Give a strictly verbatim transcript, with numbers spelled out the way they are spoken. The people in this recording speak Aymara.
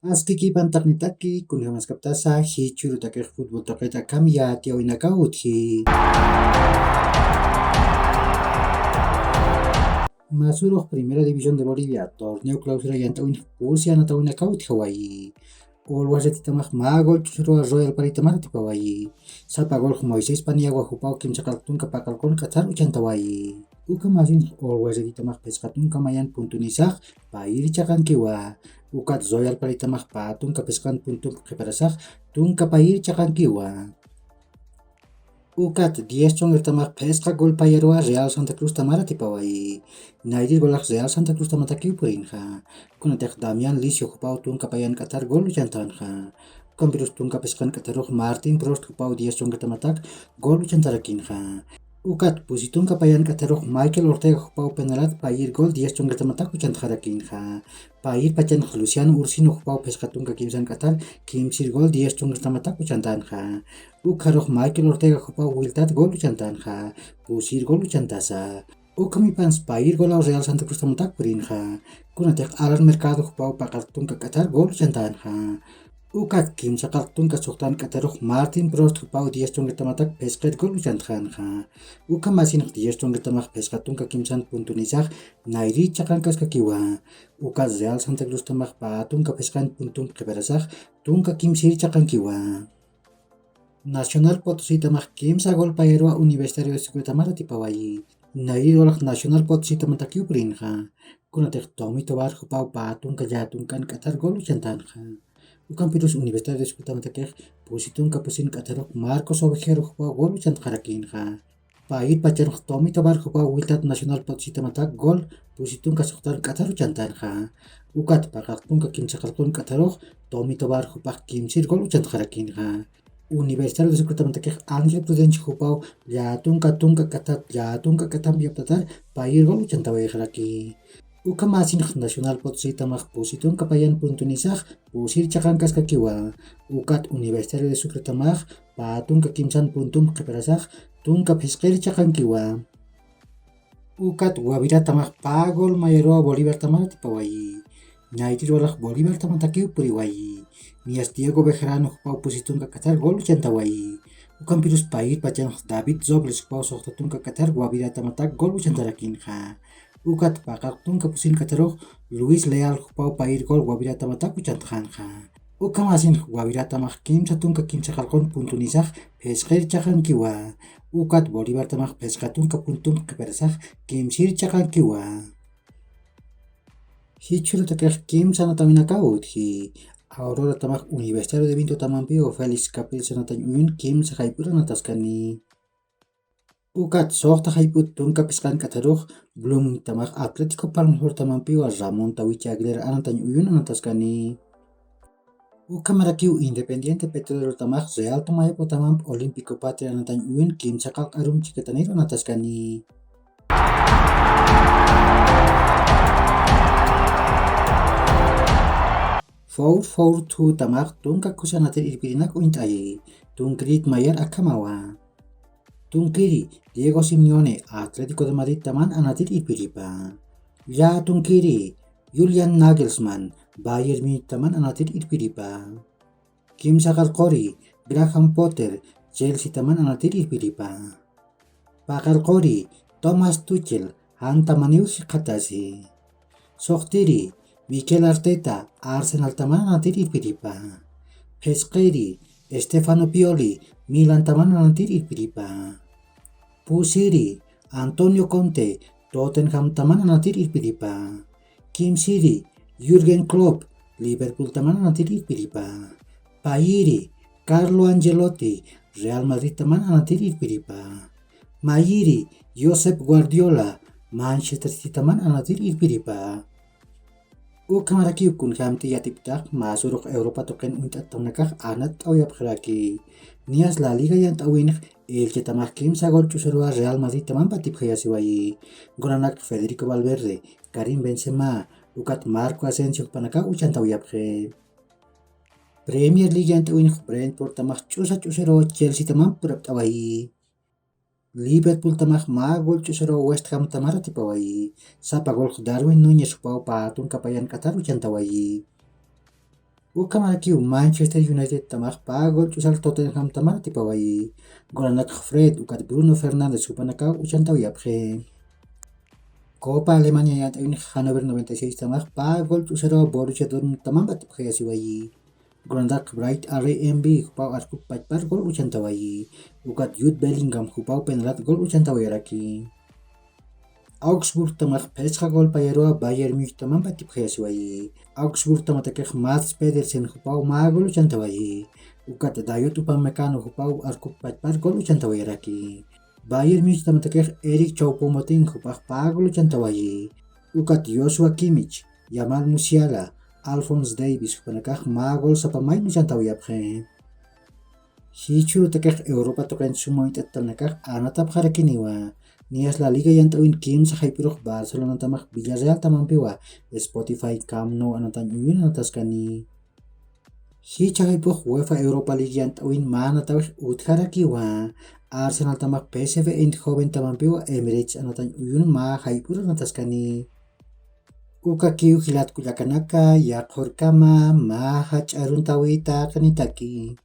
Askikipan taqnitaki, kunjamaskaptasa jichhürutakix fútbol taqit akham yatiyäwinakaw utji. Masurux Primera División de Bolivia, torneo clausura yant'äwinx pusi anatawinakaw utjawayi. Always Ready-tamax mä gol ch'usuruwa Royal Party-tamar atipawayi. Sapa golx Moisés Paniagua jupaw kimsa qallq tunka paqallqun k'athar uchantawayi. Ukhamasinx Always Ready-tamax phisqa tunka mayan puntunisax payir chaqankiwa. Ukat Royal Party-tamax pä tunka phisqan puntump qhiparasax tunka payir chaqankiwa. Ukat diez chungrtamax phisqa gol payaruwa Real Santa Cruz-tamar atipawayi. Nayrir golax Real Santa Cruz-tamatakiw purinxa. Kunatix Damián Licio jupaw tunka payan k'athar gol uchantänxa. Ukampirus tunka phisqan k'atharux Martín Prost jupaw diez chungrtamatak gol uchantarakinxa. Ukat pusi tunka payan k'atharux Michael Ortega jupaw penalat payir gol diez chungrtamatak uchantxarakinxa. Payir pachanx Luciano Ursino jupaw phisqa tunka kimsan k'athar kimsir gol diez chungrtamatak uchantänxa. Ukharux Michael Ortega jupaw wiltat gol uchantänxa. Pusir gol uchantasa. Ukhamipans payir golaw Real Santa Cruz-tamatak purinxa. Kunatix Alan Mercado jupaw paqallq tunka k'athar gol uchantänxa. Ukat kimsa qallq tunka suxtan k'atharux Martín Prost jupaw diez chungrtamatak phisqir gol uchantxänxa. Ukhamasinx diez chungrtamax phisqa tunka kimsan puntunisax nayrir chaqankaskakiwa. Ukat Real Santa Cruz-tamax pä tunka phisqan puntump qhiparasax tunka kimsir chaqankiwa. Nacional Potosí-tamax kimsa gol payaruwa Universitario de Sucre-tamar atipawayi. Nayrir golax Nacional Potosí-tamatakiw purinxa. Kunatix Tommy Tobar jupaw pä tunka llätunk'an k'athar gol uchantänxa. Ukampirus Universitario de Sucre-tamatakix pusi tunka pusin k'atharux Marcos Ovejero jupaw gol uchantxarakinxa. Payir pachanx Tommy Tobar jupaw wiltat Nacional Potosí-tamatak gol pusi tunka suxtan k'athar uchantänxa. Ukat paqallq tunka kimsa qallqun k'atharux Tommy Tobar jupax kimsir gol uchantxarakinxa. Universitario de Sucre-tamatakix Ángel Prudencio jupaw llätunka tunka k'athat llätunka k'athamp yaptatar payir gol uchantawayxaraki. Ukhamasinx Nacional Potosí-tamax pusi tunka payan puntunisax pusir chaqankaskakiwa. Ukat Universitario de Sucre-tamax pä tunka kimsan puntump qhiparasax tunka phisqir chaqankiwa. Ukat Guavirá-tamax pä gol mayaruwa Bolívar-tamar atipawayi. Nayrir golax Bolívar-tamatakiw puriwayi. Niyas Diego Bejarano jupaw pusi tunka k'athar gol uchantawayi. Ukampirus payir pachanx David Robles jupaw suxta tunka k'athar Guavirá-tamatak gol uchantarakinxa. Ukat paqallq tunka pusin k'atharux Luis Leal jupaw payir gol Guavirá-tamatak uchantxänxa. Ukhamasinx Guavirá-tamax kimsa tunka kimsa qallqun puntunisax phisqir chaqankiwa. Ukat Bolívar-tamax phisqa tunka puntump qhiparasax kimsir chaqankiwa. Jichhürutakix kimsa anatawinakaw utji. Aurora-tamax Universitario de Vinto-tamampiw Félix Capriles anatañ uyun kimsa jayp'ur anataskani. Ukat suxta jayp'ut tunka phisqan k'atharux Blooming-tamax Atlético Palma Sur-tamampiwa Ramón Tawichi Aguilera anatañ uyun anataskani. Ukhamarakiw Independiente Petrolero-tamax Real Tomayapo-tamamp Olímpico Patria anatañ uyun kimsa qallq arum chikataniru anataskani. Four four two-tamax tunka kusa anatir irpirinak uñt'ayi. Tunkirit mayar akhamawa. Tunkiri, Diego Simeone, Atlético de Madrid-taman anatir irpiripa. Lla tunkiri, Julian Nagelsmann, Bayern Munich-taman anatir irpiripa. Kimsa qallquri, Graham Potter, Chelsea-taman anatir irpiripa. Paqallquri, Thomas Tuchel, Hantamaniw jikxatasi. Suxtiri, Mikel Arteta, Arsenal-taman anatir irpiripa. Phisqiri, Stefano Pioli, Milan-taman anatir irpiripa. Pusiri, Antonio Conte, Tottenham-taman anatir irpiripa. Kimsiri, Jürgen Klopp, Liverpool-taman anatir irpiripa. Payiri, Carlo Ancelotti, Real Madrid-taman anatir irpiripa. Mayiri, Josep Guardiola, Manchester City-taman anatir irpiripa. Ukhamarakiw kunjamti yatiptax mä surux Europa tuqin uñt'attawnakax anatt'awayapxaraki. Niyas La Liga yant'äwinx Elche-tamax kimsa gol ch'usuruwa Real Madrid-tamamp atipjayasiwayi. Golanak Federico Valverde, Karim Benzema, ukat Marco Asensio jupanakax uchantawayapxi. Premier League yant'äwinx Brentford-tamax ch'usa ch'usuruwa Chelsea-tamamp purapt'awayi. Liverpool-tamax mä gol ch'usuruwa West Ham-tamar atipawayi. Sapa golx Darwin Núñez jupaw pä tunka payan k'athar uchantawayi. Ukhamarakiw Manchester United tamax pä gol ch'usar Tottenham tamar atipawayi. Golanakx Fred ukat Bruno Fernandes jupanakaw uchantawayapxi. Copa Alemania yant'awin Hannover noventa y seis tamax pä gol ch'usaruw Borussia Dortmund tamamp atipxayasiwayi. Golanakx Bright R M B jupaw arkup pachpar gol uchantawayi. Ukat Jude Bellingham jupaw penalat gol uchantawayaraki. Augsburg tamax phisqa gol payaruwa Bayern Munich tamamp atipxayasiwayi. Augsburg tamatakix Mads Pedersen jupaw mä gol uchantawayi. Ukat Dayot Upamecano jupaw arkup pachpar gol uchantawayaraki. Bayern Munich tamatakix Eric Choupo-Moting jupax pä gol uchantawayi. Ukat Joshua Kimmich, Jamal Musiala, Alphonse Davies jupanakax mä gol sapa mayni uchantawayapxi. Jichhürutakix Europa tuqin suma uñt'attanakax anatapxarakiniwa. Niyas La Liga yant'awin kimsa jayp'urux Barcelona tamax Villarreal tamampiwa Spotify Camp Nou anatañ uyun anataskani. Jichha jayp'ux UEFA Europa League yant'awin mä anatawix utjarakiwa. Arsenal tamax P S V Eindhoven tamampiwa Emirates anatañ uyun mä jayp'ur anataskani. Ukakiw jilat kullakanaka, yaqhurkama mä jach'a aruntawi taqinitaki.